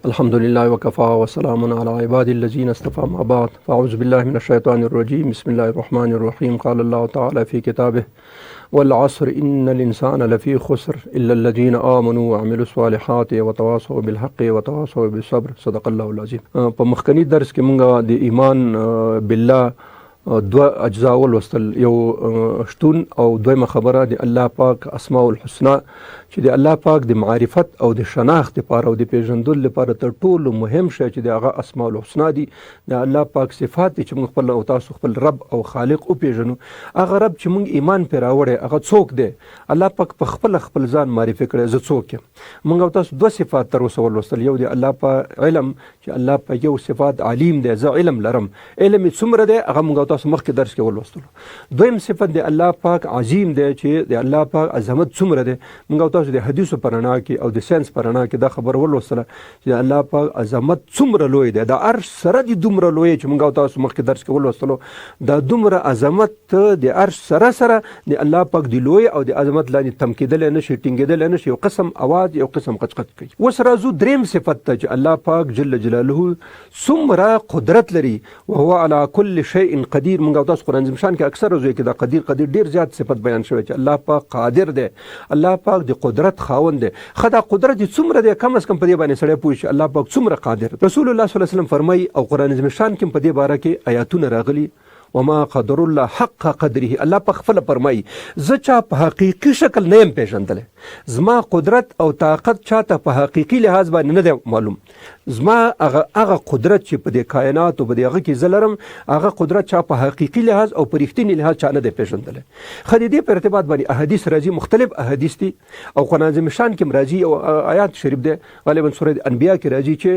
الحمد لله وكفى وسلام على عباد الذين اصطفى ما بعد، فأعوذ بالله من الشيطان الرجيم. بسم الله الرحمن الرحيم. قال الله تعالى في كتابه: والعصر إن الإنسان لفي خسر إلا الذين آمنوا وعملوا الصالحات وتواصوا بالحق وتواصوا بالصبر. صدق الله العظيم. په مخکنی درس کې مونږ د ایمان بالله دوه اجزا ولوستل، یو شتون او دویمه خبره د الله پاک اسماء الحسنا، چې د الله پاک د معرفت او د شناخت لپاره او د پیژندلو لپاره تر ټولو مهم شی چې د هغه اسماء الحسنا دي، د الله پاک صفات دي چې موږ خپل او تاسو خپل رب او خالق وپیژنو. هغه رب چې موږ ایمان پرې راوړی هغه څوک دی؟ الله پاک په خپل خپل ځان معرفي کړی، زه څوک یم. موږ او تاسو دوه صفات تر اوسه ولوستل، یو د الله په علم چې الله په یو صفات علیم دی، زه علم لرم، علم یې څومره دی هغه موږ تاسو مخکې درس کې ولوستلو. دویم صفت د الله پاک عظیم دی چې د الله پاک عظمت څومره دی، موږ تاسو د حدیثو په رڼا کې او د ساينس په رڼا کې دا خبر ولوستله چې الله پاک عظمت څومره لوی دی، د عرش سره دی دومره لوی چې موږ تاسو مخکې درس کې ولوستلو، دا دومره عظمت د عرش سره سره د الله پاک دی لوی او د عظمت لاندې تم کېدلی نه شي، ټینګېدلی نه شي، یو قسم اواز یو قسم قچقچ کوي. اوس راځو دریم صفت ته چې الله پاک جل جلاله څومره قدرت لري، وهو على كل شيء قدیر. موږ تاسو قرآن عظیم شان کې اکثر ځای کې دا قدیر قدیر ډیر زیات صفت بیان شوی چې الله پاک قادر دی، الله پاک د قدرت خاوند دی. خدا قدرت یې څومره دی، کم از کم په دې باندې سړی پوه شي الله پاک څومره قادر. رسول الله صلی الله علیه وسلم فرمایي او قرآن عظیم شان کې په دې باره کې آیاتونه راغلي: وما قدر الله حق قدره. الله په خپل فرمایي زه چا په حقیقي شکل نه یم پیژندلی، زما قدرت او طاقت چاته په حقیقي لحاظ باندې نه دی معلوم. زما هغه قدرت چې په دې کائناتو په دې هغه کې زه لرم، هغه قدرت چا په حقیقي لحاظ او په رښتیني لحاظ چا نه دی پیژندلی. ښه، د دې په ارتباط باندې احادیث راځي، مختلف احادیث دي او قرآن عظیم شان کې راځي او آیات شریف دی، غالبا سورة انبیاء کې راځي چې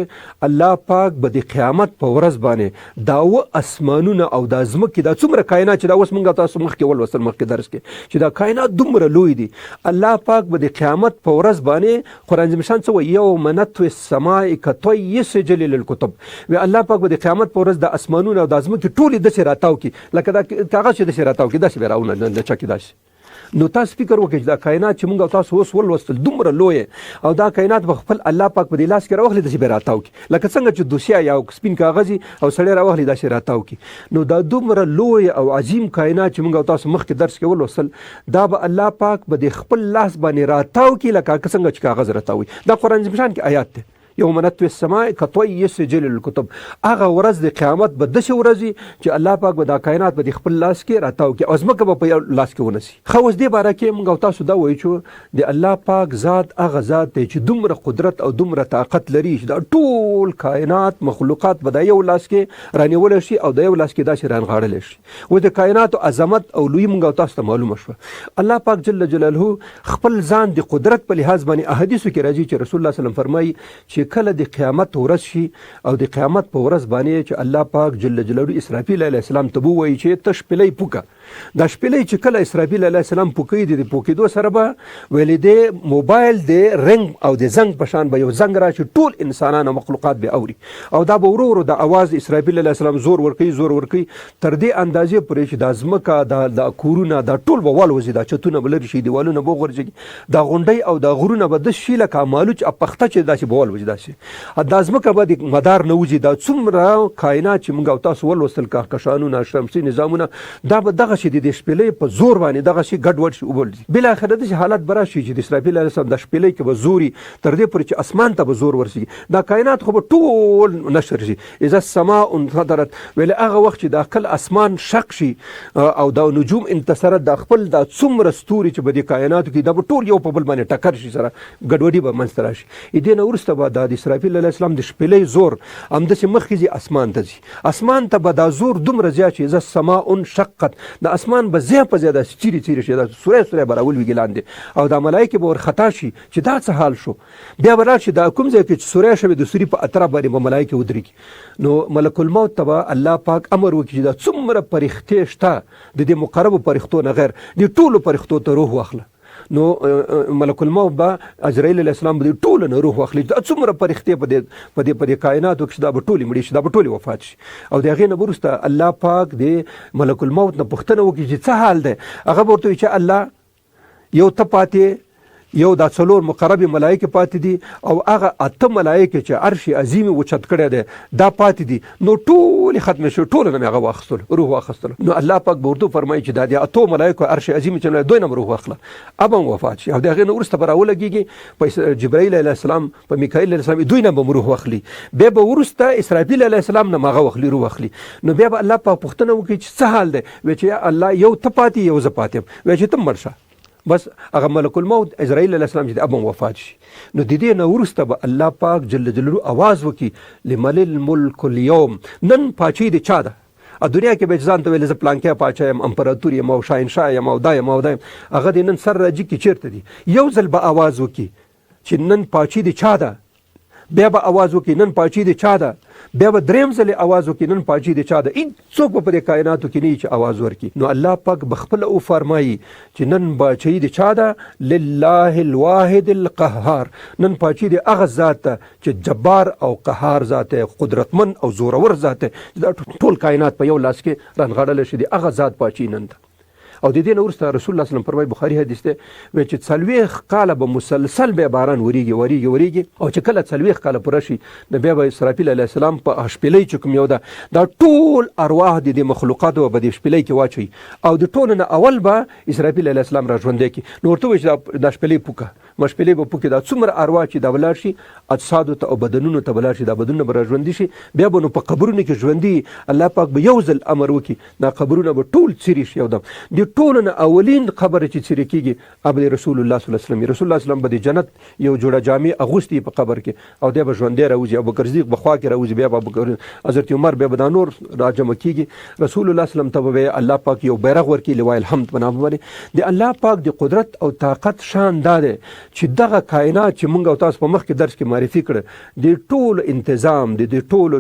الله پاک به د قیامت په ورځ باندې دا و اسمانونه او دا ځمکې، دا څومره کائنات چې دا اوس مونږ تاسو مخکې ولوستل مخکې درس کې چې دا کائنات دومره لوی دي، الله پاک به د قیامت په ورځ باندې قرآن عظیم شان څه وایي؟ یوم نطوي السماء کطی السجل للکتب. وی الله پاک به د قیامت په ورځ د اسمانونه او د ځمکې ټولې داسې راتاو کړي لکه دا کاغذ چې داسې راتاو کړي، داسې به راونه لچکې داسې. نو تاسو فکر وکړئ چې دا کائنات چې موږ تاسو اوس ولوستل دومره لوی او دا کائنات به خپل الله پاک په دې لاس کې راوخلي، داسې به راتاو کړي لکه څنګه چې دوسیه یا سپین کاغذ او سړی راوخلي داسې راتاو کړي. نو دا دومره لوی او عظیم کائنات چې موږ تاسو مخکې درس کې ولوستل، دا به الله پاک به د خپل لاس باندې راتاو کړي لکه څنګه چې کاغذ راتاوي. دا قرآن عظیم شان کې آیات دی: یوم نطوي السماء کطی السجل للکتب. هغه ورځ د قیامت به داسې ورځ وي چې الله پاک به دا کائنات به د خپل لاس کې راتاو کړي او ځمکه به په یو لاس کې ونیسي. ښه، اوس دې باره کې موږ او تاسو دا وایو چې د الله پاک ذات هغه ذات دی چې دومره قدرت او دومره طاقت لري چې دا ټول کائنات مخلوقات به د یو لاس کې رانیولی شي او د یو لاس کې داسې رانغاړلی شي. اوس د کائناتو عظمت او لویي موږ او تاسو ته معلومه شوه. الله پاک جل جلاله خپل ځان د قدرت په لحاظ باندې احادیثو کې راځي چې رسول الله صلی الله علیه وسلم فرمایي چې کله د قیامت ورځ شي او د قیامت په ورځ باندې چې الله پاک جل جلاله اسرافیل علیه السلام ته ووایي چې ته شپېلۍ پوکه. دا شپېلۍ چې کله اسرافیل علیه السلام پوکوي، د پوکېدو سره به ویلې د موبایل د رنګ او د زنګ په شان به یو زنګ راشي، ټول انسانان او مخلوقات به اوري او دا به ورو ورو د اواز اسرافیل علیه السلام زور ورکوي، زور ورکوي، تر دې اندازې پورې چې دا ځمکه، دا کورونه، دا ټول به والوځي، دا چتونه به لرې شي، دیوالونه به وغورځېږي، دا غونډۍ او دا غرونه به داسې شي لکه مالوچ او پخته چې داسې به والوځي، داسې دا ځمکه به د مدار نه وځي. دا څومره کائنات چې موږ او تاسو ولوستل، کهکشانونه، شمسي نظامونه، دا به دغسې د دې شپېلۍ په زور باندې دغسې ګډوډ شي، وبلځي. بالاخره داسې حالت به راشي چې د اسرافیل علیه السلام د شپېلۍ کې به زوري تر دې پورې چې اسمان ته به زور ورسېږي، دا کائنات خو به ټول نشر شي. اذا السماء انفطرت، ویل هغه وخت چې دا کل اسمان شق شي او دا نجوم انتصرت، دا خپل دا څومره ستوري چې په دې کائناتو کې دا به ټول یو په بل باندې ټکر شي، سره ګډوډي به منځته راشي. دې نه وروسته به دا د اسرافیل علیه السلام د شپېلۍ زور همداسې مخکې ځي، اسمان ته ځي، اسمان ته به دا زور دومره زیات شي، اذا السماء انشقت، د اسمان به ځای په ځای داسې چیرې چیرې شي، دا سوری سوری به راولوېږي لاندې او دا ملایکې به ورخطا شي چې دا څه حال شو. بیا به لاړ شي، دا کوم ځای کې چې سوری شوی د سوري په اطراف باندې به ملایکې ودرېږي. نو ملک الموت ته به الله پاک امر وکړي چې دا څومره پرښتې شته د دې مقربو پرښتو نه غیر، دې ټولو پرښتو ته روح واخله. نو ملک الموت به عزرائیل علیه السلام به ټولو نه روح واخلي، دا څومره پرښتې په دې کائناتو کې دا به ټولې مړې شي، دا به ټولې وفات شي. او د هغې نه وروسته الله پاک د ملک الموت نه پوښتنه وکړي چې څه حال دی؟ هغه به ورته وایي چې الله یو ته پاتې یو دا څلور مقرب ملائکه پاتې دي او هغه اته ملائکه چې عرش عظیم اوچت کړی دی دا پاتې دي. نو ټول ختم شو، ټول نه هغه واخستل، روح واخستل. نو الله پاک به ورته فرمایي چې دا د اتو ملائکو عرش عظیم چې دوی نه روح واخله، ابم وفات شي. او د هغې نه وروسته به راولګېږي په جبرائیل علیه السلام، په میکائیل علیه السلام، دوی نه به روح واخلي. بیا به وروسته اسرافیل علیه السلام نه هغه واخلي، روح واخلي. نو بیا به الله پاک پوښتنه وکړي چې څه حال دی؟ وایي چې یا الله یو ته پاتې یو زه پاتې یم. وایي چې ته مړ شه، بس هغه ملک الموت عزرائیل علیه السلام چې ابم وفات شي. نو د دې نه وروسته به الله پاک جل جلاله اواز وکړي لمن الملک اليوم، نن پاچهي د چا ده؟ دنیا کې به ځان ته ویل زه پلانکی پاچا یم، امپراتور یم او شاهنشاه یم او دا یم او دا یم، هغه دې نن سر راجي کې چېرته دي؟ یو ځل به اواز وکړي چې نن پاچهي د چا ده؟ بیا به اواز وکړي نن پاچهي د چا ده؟ بیا به دریم ځل اواز وکړي نن پاچهي د چا ده؟ هیڅوک به په دې کائناتو کې نه وي چې اواز ورکړي. نو الله پاک به خپله وفرمایي چې نن باچهي د چا ده؟ لله الواحد القهار، نن پاچهي د هغه ذات ده چې جبار او قهار ذات دی، قدرتمن او زورور ذات دی، چې دا ټول کائنات په یو لاس کې رانغاړلی شي، د هغه ذات پاچهي نن ده. او د دې نه وروسته رسول الله صلی الله علیه وسلم فرمایي، بخاري حدیث دی، وایي چې 40 کاله به مسلسل بیا باران وریږي وریږي وریږي، او چې کله 40 کاله پوره شي نو بیا به اسرافیل علیه السلام په شپېلۍ چې کوم یو ده دا ټول ارواح د دې مخلوقاتو به په دې شپېلۍ کې واچوي، او د ټولو نه اول به اسرافیل علیه السلام را ژوندی کړي. نو ورته وایي چې دا شپېلۍ پوکه، مشپېلۍ به پوکې، دا څومره ارواح چې دا ولاړ شي اجسادو ته او بدنونو ته به لاړ شي، دا بدنونه به را ژوندي شي، بیا به نو په قبرونو کې ژوندي. الله پاک به یو ځل امر وکړي دا قبرونه به ټول څیري شي. او دم د ټولو نه اولین قبر چې څیري کېږي هغه به د رسول الله صلی الله علیه وسلم. رسول الله صلی الله علیه وسلم به د جنت یو جوړه جامې اغوستي په قبر کې، او دی به ژوندی راوځي، ابوبکر صدیق به خوا کې راوځي، بیا به ابوبکر حضرت عمر، بیا به دا نور راجمع کېږي. رسول الله صلی الله علیه وسلم ته به الله پاک یو بیرغ ورکړي لواء الحمد په نامه باندې. د الله پاک د قدرت او طاقت شان دا دی چې دغه کائنات چې مونږ او تاسو په مخکې درس کې معرفي کړ، د ټولو انتظام، د دې ټولو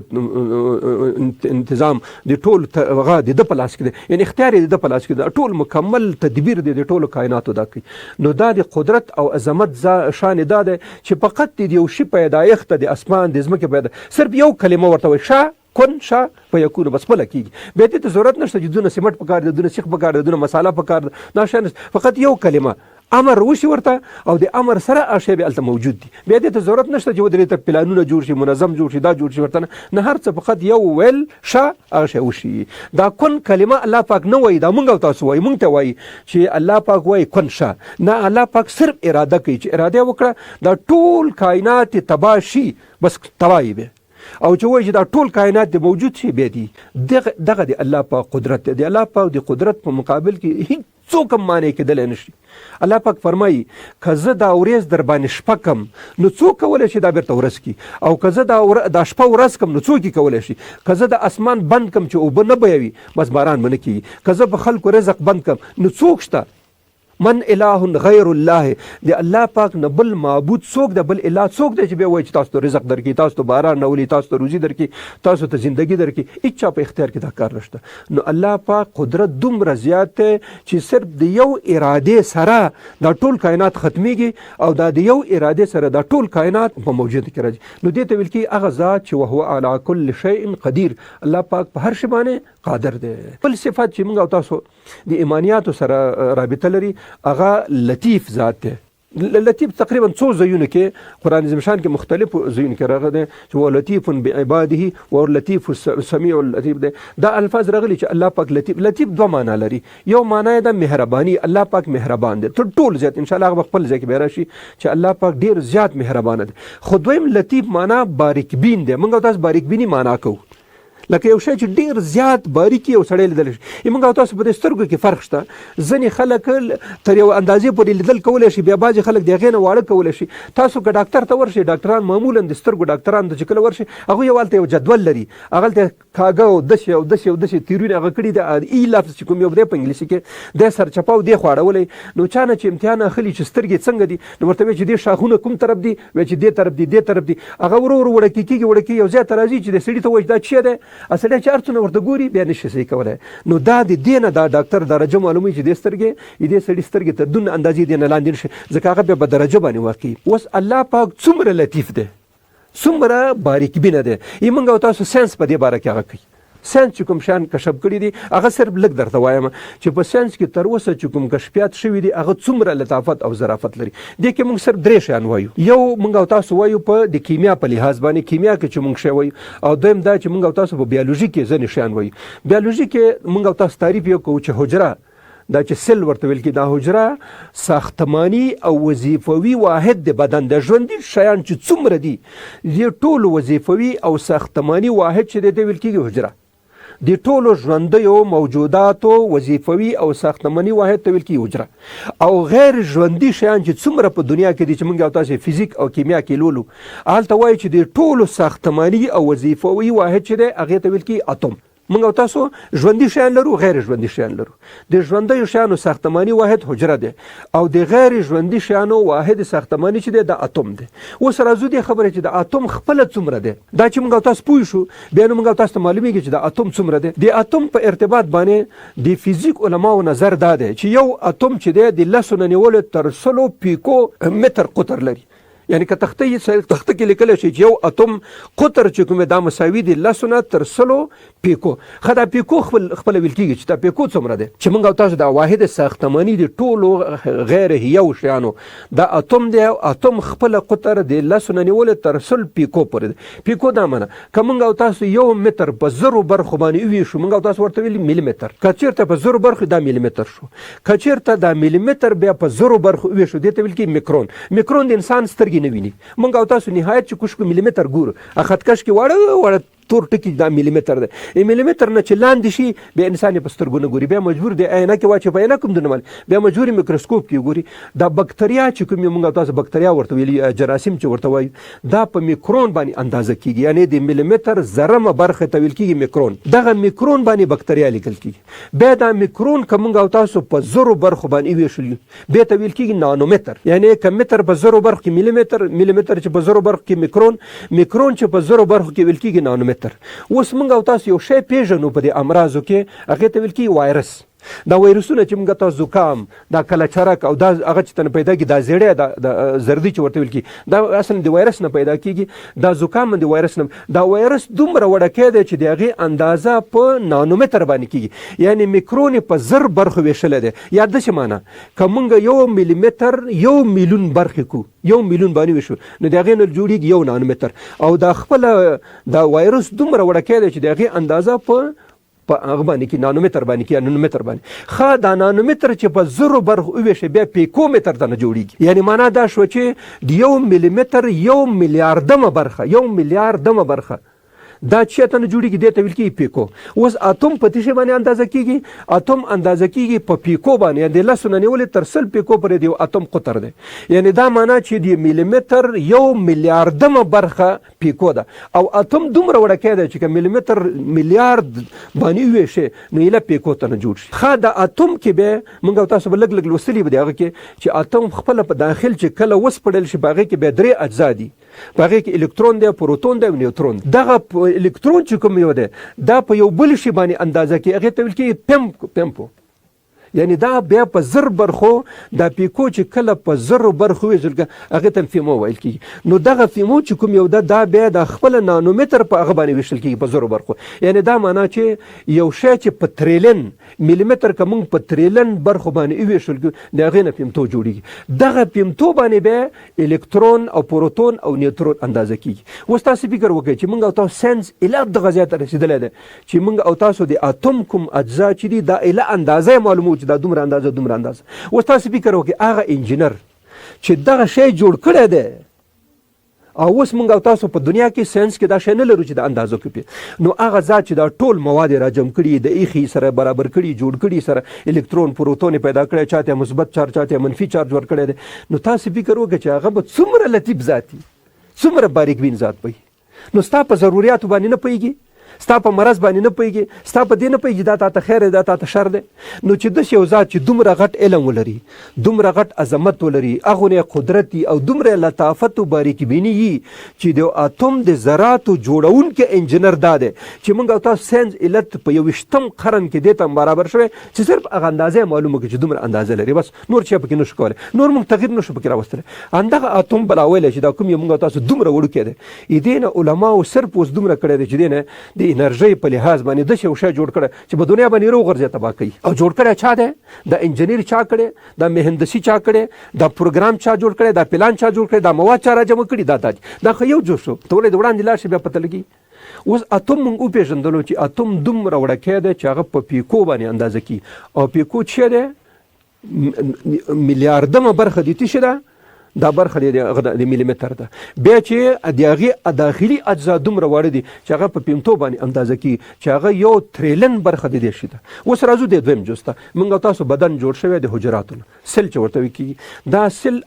انتظام، د ټولو هغه د ده په لاس کې دی، یعنی اختیار یې د ده په لاس کې دی، ټول مکمل تدبیر دی د ټولو کائناتو دا کوي. نو دا د قدرت او عظمت شان دا دی چې فقط د یو شي پیدایښت ته د اسمان د ځمکې پیدا صرف یو کلمه ورته وایي، شه کن شه فیکون، بس خپله کېږي. بیا دې ته ضرورت نشته چې دونه سیمټ پکار دی، دونه سیخ پکار دی، دونه مساله پکار ده، دا شی نشته. فقط یو کلمه امر وشي ورته، او د امر سره هغه شی بیا هلته موجود دي. بیا دې ته ضرورت نشته چې ودرې ته پلانونه جوړ شي، منظم جوړ شي، دا جوړ شي ورته نه، هر څه فقط یو ویل شه هغه شی وشي. دا کن کلمه الله پاک نه وایي، دا مونږ او تاسو وایي، مونږ ته وایي چې الله پاک وایي کن شه، نه، الله پاک صرف اراده کوي چې اراده وکړه دا ټول کائنات تباه شي، بس تباه یې بیا. او چې وایي چې دا ټول کائنات دې موجود شي بیا دي. دغه د الله پاک قدرت دی. د الله پاک د قدرت په مقابل کې هیڅ څوک هم مانع کېدلی نه شي. الله پاک فرمایي که زه دا ورځ در باندې شپه کم نو څوک کولی شي دا بیرته ورځ کړي، او که زه دا شپه ورځ کم نو څوک یې کولی شي. که زه د اسمان بند کم چې اوبه نه بهوي بس باران به نه کېږي، که زه په خلکو رزق بند کم نو څوک شته؟ من اله غیر الله، د الله پاک نه بل معبود څوک دی، بل اله څوک دی چې بیا وایي چې تاسو ته رزق درکړي، تاسو ته باران راولي، تاسو ته روزي درکړي، تاسو ته زندگی درکړي؟ هیچا په اختیار کې دا کار نشته. نو الله پاک قدرت دومره زیات دی چې صرف د یو ارادې سره دا ټول کائنات ختمیږي، او دا د یو ارادې سره دا ټول کائنات په موجود کې راځي. نو دې ته ویل کېږي هغه ذات چې وهو علی کل شیء قدیر، الله پاک په هر شي باندې قادر دی. بل صفت چې موږ او تاسو د ایمانیاتو سره رابطه لري هغه لطیف ذات دی. لطیف تقریبا څو ځایونو کې قرآن عظیم شان کې مختلفو ځایونو کې راغلی دی چې هو لطیف بعباده وهو اللطیف السمیع اللطیف دی. دا الفاظ راغلي چې الله پاک لطیف، لطیف دوه معنا لري. یو معنا یې ده مهرباني، الله پاک مهربان دی تر ټول زیات، ان شاء الله هغه به خپل ځای کې بیا راشي چې الله پاک ډیر زیات مهربان دی. خو دویم لطیف معنا باریک بین دی. موږ تاسو باریک بیني معنا کوو، لکه یو شی چې ډیر زیات باریکي یو سړی لیدلی شي. موږ او تاسو په دې سترګو کې فرق شته، ځینې خلک تر یو اندازې پورې لیدل کولی شي، بیا بعضې خلک د هغې نه واړه کولی شي. تاسو که ډاکتر ته ورشئ، ډاکټران معمولا د سترګو ډاکټران ته چې کله ورشئ، هغوی یو هلته یو جدول لري، هغه هلته کاږه او داسې او داسې او داسې تیرونه هغه کړي دي. ای لفظ چې کوم یو دی په انګلیسي کې دی سرچپه او دی خواړولی. نو چا نه چې امتحان اخلي چې سترګې څنګه دي، نو ورته وایي چې دې شاخونه کوم طرف دي، وایي چې دې طرف دي، دې طرف دي. هغه ورو ورو وړکی کېږي، وړکی یو ځای ته راځي چې د سړي ته وایي چې دا څه دی، سړی چې هر څومره ورته ګوري بیا نشي صحیح کولی. نو دا د دې نه دا ډاکټر درجه معلوموي چې دې سترګې دې سړي سترګې تر دونه اندازې دې نه لاندې نشي، ځکه هغه بیا په درجه باندې واقع. اوس الله پاک څومره لطیف دی، څومره باریک بینه دی. موږ او تاسو ساينس په دې باره کې هغه کوي. ساينس چې کوم شیان کشف کړي دي هغه صرف لږ درته وایم چې په ساينس کې تر اوسه چې کوم کشفیات شوي دي هغه څومره لطافت او ظرافت لري. دې کې موږ صرف درې شیان وایو. یو موږ او تاسو وایو په د کیمیا په لحاظ باندې، کیمیا کې چې موږ شی وایو، او دویم دا چې موږ او تاسو په بیولوژي کې ځینې شیان وایو. بیولوژي کې موږ او تاسو تعریف یو کوو چې حجره، دا چې سل ورته ویل کېږي، دا حجره ساختماني او وظیفوي واحد د بدن د ژوندي شیان چې څومره دي دې ټولو وظیفوي او ساختماني واحد چې دی دی ویل کېږي حجره. د ټولو ژوندیو موجوداتو وظیفوي او ساختماني واحد ته ویل کېږي حجره. او غیر ژوندي شیان چې څومره په دنیا کې دي چې موږ او تاسو فزیک او کیمیا کې لولو، هلته وایي چې د ټولو ساختماني او وظیفوي واحد چې دی هغې ته ویل کېږي اتوم. موږ او تاسو ژوندي شیان لرو، غیر ژوندي شیان لرو. د ژوندیو شیانو ساختماني واحد حجره دی او د غیر ژوندي شیانو واحد ساختماني چې دی دا اتوم دی. اوس راځو دې خبرې چې د اتوم خپله څومره دی. دا چې موږ او تاسو پوه شو بیا نو موږ او تاسو ته معلومیږي چې د اتوم څومره دی. د اتوم په ارتباط باندې د فزیک علماو نظر دا دی چې یو اتوم چې دی د 10 نه نیولې تر 100 پیکو متر قطر لري. یعنی که تخته یې تخته کې لیکل شي چې یو اتوم قطر چې کومه دا مساوي دی 10 نه تر 100 پیکو. خو دا پیکو خپل خپل ویل کېږي چې دا پیکو څومره دی چې موږ او تاسو دا واحد ساختماني دی ټولو غیر یو شیانو دا اتوم دی. اتوم خپل قطر دی 10 نه نیولې تر 100 پیکو پورې دی. پیکو دا معنی که موږ او تاسو یو متر په زرو برخو باندې وویشو، موږ او تاسو ورته ویلي ملي متر، که چېرته په زرو برخو دا ملي متر شو، که چېرته دا ملي متر بیا په زرو برخو وویشو دې ته ویل کېږي میکرون. میکرون د انسان سترګې نه ویني. موږ او تاسو نهایت چې کوښښ کوو ملي متر ګورو، خطکش کې واړه واړه تور ټکي دا ملي متر دی. ای ملي متر نه چې لاندې شي بیا انسان یې په سترګو نه ګوري، بیا مجبور دی عینکې واچوي، په عینکو هم دونه مال بیا مجبور میکروسکوپ کې ګوري. دا بکتریا چې کوم موږ او تاسو بکتریا ورته ویلي، جراثیم چې ورته وایو، دا په میکرون باندې اندازه کیږي، یعنی د ملي متر زرمه برخه ته ویل کیږي میکرون. دغه میکرون باندې بکتریا لیکل کیږي. بیا دا میکرون که موږ او تاسو په زرو برخو باندې وویشل بیا ته ویل کیږي نانومتر، یعنی که متر په زرو برخو کې ملي متر، ملي متر چې په زرو برخو کې میکرون، میکرون چې په زرو برخو کې ویل کیږي نانومتر. اوس موږ او تاسو یو شی پیژنو په دې امراضو کې، هغې ته ویل کیږي وایرس. دا وایرسونه چې موږ تاسو زکام، دا کلچرک او دا هغه چې تنه پیدا کیږي، دا زیړی، دا زردی چې ورته ویل کیږي، دا اصلا د وایرس نه پیدا کیږي. دا زکام د وایرس نه، دا وایرس دومره وړوکی دی چې د هغې اندازه په نانومتر باندې کیږي، یعنی میکرون یې په 1000 برخو ویشلی دی. یا داسې معنا که موږ یو ملي متر 1 میلیون برخې کو، 1 میلیون باندې ویشو نو د هغې نه جوړیږي یو نانومتر. او دا خپله دا وایرس دومره وړوکی دی چې د هغې اندازه په هغه باندې کې نانومتر باندې کې، نانومتر باندې. ښه دا نانومتر چې په زرو برخو وویشي بیا پیکو متر ته نه جوړیږي. یعنی معنا دا شوه چې د یو ملي متر یو میلیاردمه برخه، یو میلیاردمه برخه دا چې ته نه جوړیږي دې ته ویل کېږي پیکو. اوس اتوم په څه شي باندې اندازه کېږي؟ اتوم اندازه کېږي په پیکو باندې، یعنې د 10 نه نیولې تر 100 پیکو پورې د یو اتوم قطر دی. یعنې دا معنا چې د ملي متر یو میلیاردمه برخه پیکو ده. او اتوم دومره وړوکی دی چې که ملي متر میلیارد باندې وویشې نو ایله پیکو ته نه جوړ شي. ښه د اتوم کې به موږ او تاسو به لږ لږ لوستلي به دي هغه کې چې اتوم خپله په داخل چې کله وسپړل شي په هغې کې بیا درې اجزا دي. په هغې کې الکترون دی، پروتون دی او نیوترون. دغه الکترون چې کوم یو دی دا په یو بل شي باندې اندازه کېږي، هغې ته ویل کېږي پیمپو. یعنی دا بیا په زر برخو، دا پیکو چې کله په زرو برخو ویشل هغې ته فیمو ویل کېږي. نو دغه فیمو چې کوم یو ده دا بیا د خپل نانومتر په هغه باندې ویشل کېږي په زرو برخو. یعنی دا معنا چې یو شی چې په تریلن ملي متر که موږ په تریلن برخو باندې وویشل کړو د هغې نه فیمتو جوړېږي. دغه فیمتو باندې بیا الکترون او پروتون او نیوترون اندازه کیږي. اوس تاسو فکر وکړئ چې موږ او تاسو ساينس اله دغه ځای ته رسیدلی دی چې موږ او تاسو د اتوم کوم اجزا چې دي دا اله اندازه یې معلومو چې دا دومره اندازه دومره اندازه. اوس تاسو فکر وکړئ هغه انجینر چې دغه شی جوړ کړی دی، او اوس موږ او تاسو په دنیا کې ساينس کې دا شی نه لرو چې د اندازه کړي، نو هغه ذات چې دا ټول مواد راجم کړي، د ایخي سره برابر کړي، جوړ کړي سره، الکترون پروتون پیدا کړي، چاته مثبت چارج چاته منفي چارج ورکړی دی، نو تاسو فکر وکړئ چې هغه به څومره لطیف ذات وي، څومره باریک بین ذات وي. نو ستا په ضروریاتو باندې نه پوهېږي، ستا په مرض باندې نه پوهېږي، ستا په دې نه پوهېږي دا تا ته خیر دی دا تا ته شر دی. نو چې داسې یو ذات چې دومره غټ علم ولري، دومره غټ عظمت ولري، هغونه قدرت وي او دومره لطافت او باریک بیني وي چې د اتوم د ذراتو جوړونکی انجینر دا دی چې موږ او تاسو ساینس علت په 21 قرن کې دې ته برابر شوی چې صرف هغه اندازه یې معلومه کړي چې دومره اندازه لري، بس نور چا پکې نشو کولی، نور موږ تغییر نشو پکې راوستلی. همدغه اتوم بلا ویلی چې دا کوم یې موږ تاسو دومره وړوکی دی، دې نه علماو صرف اوس دومره کړی دی چې دې نه د د انرژۍ په لحاظ باندې داسې یو شی جوړ کړی چې په دنیا باندې روغ تباه کوي. او جوړ کړی چا دی؟ دا انجنیر چا کړی، دا مهندسي چا کړی، دا پروګرام چا جوړ کړی، دا پلان چا جوړ کړی، دا مواد چا راجمع کړي، دا دا خو یو جوړ شو. ته ولې د وړاندې لاړ شي بیا پته لګي. اوس اتوم موږ وپېژندلو چې اتوم دومره وړکی دی چې هغه په پیکو باندې اندازه کیږي، او پیکو چې دی میلیاردمه برخه د څه شي ده؟ دا برخه د هغه د میلیمتر ده. بیا چې د هغې داخلي اجزا دومره واړه دي چې هغه په پیمتو باندې اندازه کیږي چې هغه یو تریلن برخه د دې شي ده. اوس راځو د دویم جز ته. موږ تاسو بدن جوړ شوی د حجراتو نه، سل چې ورته ویل کیږي، دا سل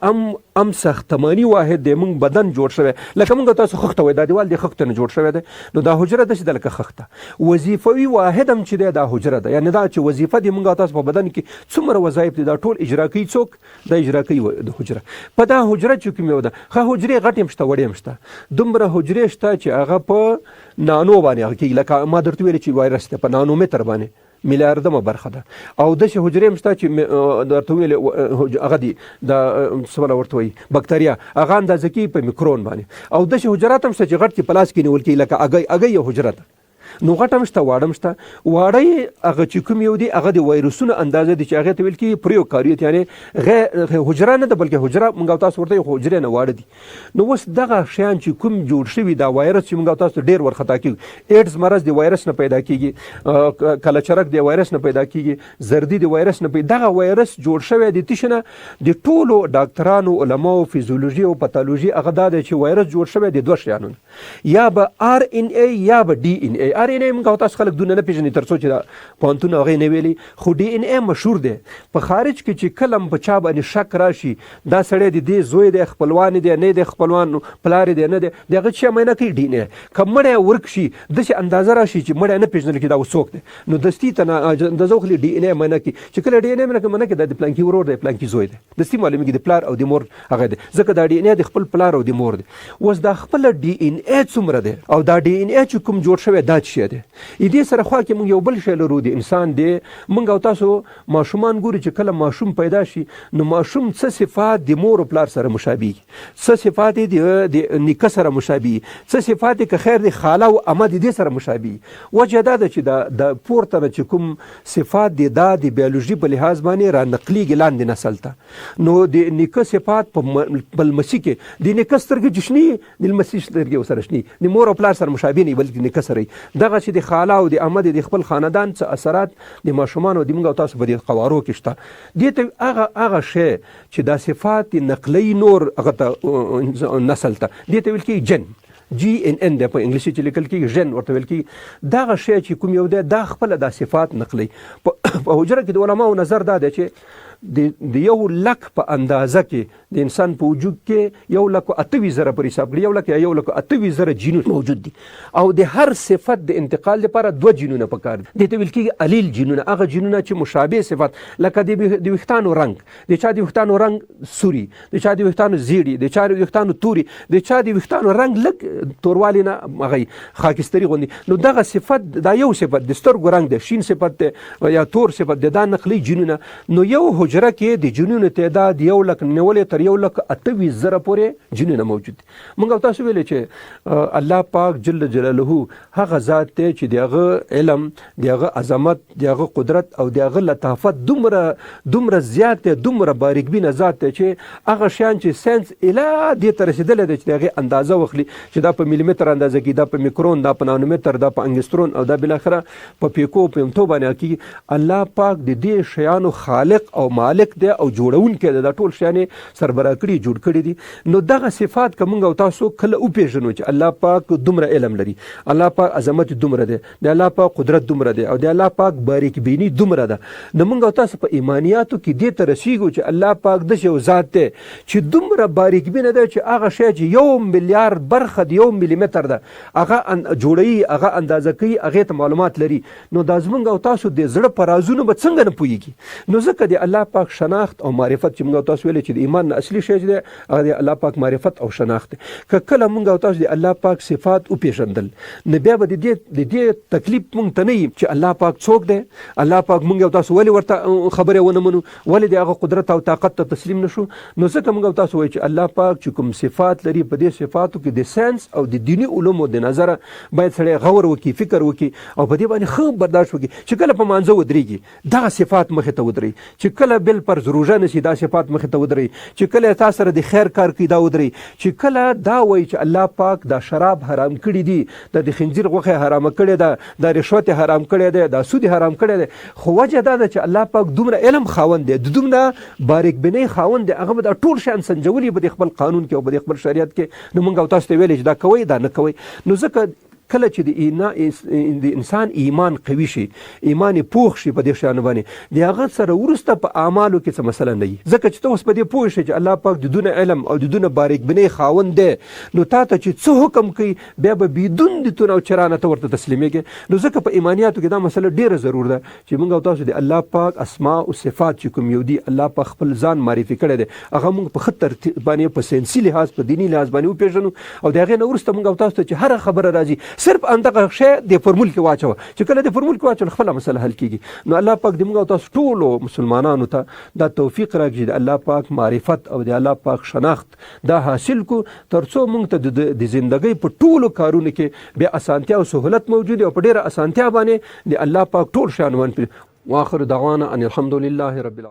ام ساختماني واحد دی. موږ بدن جوړ شوی لکه موږ تاسو خښته وایي، دا دیوال د خښته نه جوړ شوی دی، نو دا حجره داسې ده لکه خښته. وظیفوي واحد هم چې دی دا حجره ده، یعنې دا چې وظیفه دی موږ تاسو په بدن کې څومره وظایف دي دا ټول اجرا کوي. څوک دا اجرا کوي؟ د حجره. په دا حجره چې کوم یو ده، ښه حجرې غټې هم شته وړې هم شته، دومره حجرې شته چې هغه په نانو باندې هغه کېږي. لکه ما درته ویل چې وایرس دی په نانومتر باندې میلیاردمه برخه ده. او داسې حجرې هم شته چې درته ویل هغه دي د څه بله ورته وایي بکتریا، هغه اندازه کېږي په میکرون باندې. او داسې حجرات هم شته چې غټ کې په لاس کې نیول کېږي، لکه اګۍ، اګۍ یو حجره ده. نو غټ هم شته واړه هم شته. واړه یې هغه چې کوم یو دي هغه د وایرسونو اندازه دي چې هغې ته ویل کېږي پریوکاریوت، یعنې حجره نه ده بلکې حجره موږ او تاسو ورته یو حجرې نه واړه دي. نو اوس دغه شیان چې کوم جوړ شوي دا وایرس چې موږ او تاسو ډېر ورخطا کېږو، ایډز مرض د وایرس نه پیدا کېږي، کلچرک د وایرس نه پیدا کېږي، زردي د وایرس نه پیدا، دغه وایرس جوړ شوی د تشې نه د ټولو ډاکترانو علماو فیزیولوژي او پاتولوژي هغه دا دی چې وایرس جوړ شوی د دوه شیانو نه، یا به آر ان ای یا به ډي ان ای. آر ان ای موږ او تاسو خلک دونه نه پېژني تر څو چې دا پوهنتون هغې نه ویلي، خو ډي ان ای مشهور دی. په خارج کې چې کله هم په چا باندې شک راشي دا سړی د دې زوی دی، خپلوان دی نه دی، خپلوان پلار دی نه دی، د هغه چې معاینه کوي ډي ان ای. که مړی ورک شي داسې اندازه راشي چې مړی نه پېژندل کېږي دا اوس څوک دی، نو دستي ته اندازه واخلي ډي ان ای معاینه کوي. چې کله ډي ان ای معاینه کوي دا د پلانکي ورور دی، پلانکي زوی دی، دستي معلومیږي د پلار او د مور هغه دی، ځکه دا ډي ان ای د خپل پلار او د مور دی. اوس دا خپله ډي ان ای څومره دی او دا ډي ان ای چې کوم جوړ شوی دا څه شی دی؟ دې سره خوا کې موږ یو بل شی لرو د انسان دی. موږ او تاسو ماشومان ګورو چې کله ماشوم پیدا شي نو ماشوم څه صفات د مور او پلار سره مشابه، څه صفات د نیکه سره مشابه، څه صفات که خیر د خاله او عمه د دې سره مشابه. وجه دا ده چې دا د پورته نه چې کوم صفات دی دا د بیولوژي په لحاظ باندې را نقلیږي لاندې نسل ته. نو د نیکه صفات په لمسي کې د نیکه سترګې چې شنې د لمسي سترګې ورسره شنې، د مور او پلار سره مشابه نه بلکې د نیکه سره. دغسې د خاله او د عمه د خپل خاندان څه اثرات د ماشومانو د موږ او تاسو په دې قوارو کې شته. دې ته هغه هغه شی چې دا صفات نقلوي نور هغه ته نسل ته، دې ته ویل کېږي جن، جی ان ان دی په انګلیسي چې لیکل کېږي، ژن ورته ویل کېږي. دغه شی چې کوم یو دی دا خپله دا صفات نقلوي. په حجره کې د علماو نظر دا دی چې د یو لک په اندازه کې د انسان په وجود کې 1,28,000 پر حساب کړي، 1 لک یا 1,28,000 جینونه موجود دي، او د هر صفت د انتقال لپاره دوه جینونه پکار دي. دې ته ویل کېږي الیل جینونه، هغه جینونه چې مشابه صفت، لکه د ویښتانو رنګ، د چا د ویښتانو رنګ سوري، د چا د ویښتانو زیړي، د چا د ویښتانو توري، د چا د ویښتانو رنګ لږ توروالي نه هغه خاکستري غوندي. نو دغه صفت دا یو صفت د سترګو رنګ دی، شین صفت دی یا تور صفت دی، دا نقلي جینونه. نو یو حجره کې د جینونو تعداد 1 لک نیولې تر 1,28,000 پورې جینونه موجود دي. موږ او تاسو ویلې چې الله پاک جل جلاله هغه ذات دی چې د هغه علم، د هغه عظمت، د هغه قدرت او د هغه لطافت دومره دومره زیات دی، دومره باریکبینه ذات دی چې هغه شیان چې ساینس اله دې ته رسېدلی دی چې د هغې اندازه واخلي چې دا په میلیمتر اندازه کېږي، دا په میکرون، دا په نانومتر، دا په انګسترون او دا بالاخره په پیکو پیمتو باندې کېږي. الله پاک د دې شیانو خالق او مالک دی او جوړونکی دی، دا ټول شیان یې سربراه کړي جوړ کړي دي. نو دغه صفات که موږ او تاسو کله وپېژنو چې الله پاک دومره علم لري، الله پاک عظمت دومره دی، د الله پاک قدرت دومره دی او د الله پاک باریک بینی دومره ده، نو موږ او تاسو په ایمانیاتو کې دې ته رسیږو چې الله پاک داسې یو ذات دی چې دومره باریک بینه دی چې هغه شی چې 1 میلیارد برخه د 1 میلیمتر ده هغه جوړوي، هغه اندازه کوي، هغې ته معلومات لري. نو دا زموږ او تاسو د زړه په رازونو به څنګه نه پوهېږي؟ نو ځکه د الله پاک شناخت او معرفت چې موږ تاسو ویل چې د ایمان نه اصلي شی چې دی هغه د الله پاک معرفت او شناخت دی. که کله موږ او تاسو د الله پاک صفات وپیژندل نو بیا به د دې تکلیف موږ ته نه وي چې الله پاک څوک دی، الله پاک موږ او تاسو ولې ورته خبرې ونه منو، ولې د هغه قدرت او طاقت ته تسلیم نشو. نو ځکه موږ او تاسو وایو چې الله پاک چې کوم صفات لري په دې صفاتو کې د ساينس او د دیني علومو د نظره باید سړی غور وکړي، فکر وکړي او په دې باندې ښه برداشت وکړي چې کله په مانځه ودرېږي دغه صفات مخې ته ودري، چې کله بل پر روژه نسی دا صفات مخې ته ودري، چې کله تا سره د خیر کار کوي دا ودري، چې کله دا وایي چې الله پاک دا شراب حرام کړی دي، دا د خنزیر غوښه حرام کړې ده، دا رشوت حرام کړی دی، دا سود حرام کړی دی، خو وجه دا ده چې الله پاک دومره علم خاوند دی، د دومره باریک بینۍ خاوند دی، هغه به دا ټول شیان سنجولي په دې خپل قانون کې او په دې خپل شریعت کې. نو موږ او تاسو ته ویلې چې دا کوئ دا نه کوئ. نو ځکه کله چې د انسان ایمان قوي شي، ایمان یې پوخ شي په دې شیانو باندې، د هغه سره وروسته په اعمالو کې څه مسله نه وي، ځکه چې ته اوس په دې پوه شې چې الله پاک د دونه علم او د دونه باریک بینۍ خاوند دی، نو تا ته چې څه حکم کوي بیا به بدون د تون او چرانه ته ورته تسلیمېږې. نو ځکه په ایمانیاتو کې دا مسله ډېره ضرور ده چې موږ او تاسو د الله پاک اسماء او صفات چې کوم یو دي الله پاک خپل ځان معرفي کړی دی، هغه موږ په ښه ترتیب باندې په ساینسي لحاظ په دیني لحاظ باندې وپېژنو او د هغې نه وروسته موږ او تاسو ته چې هره خبره راځي صرف همدغه شی د فرمول کې واچوه، چې کله د فرمول کې واچول خپله مسله حل کېږي. نو الله پاک دې موږ او تاسو ټولو مسلمانانو ته دا توفیق راکړي چې د الله پاک معرفت او د الله پاک شناخت دا حاصل کو، ترڅو موږ ته د زندګۍ په ټولو کارونو کې بیا اسانتیا او سهولت موجود او په ډیره اسانتیا باندې د الله پاک ټول شیان باندې. واخر دعوانا ان الحمد لله رب العالمین.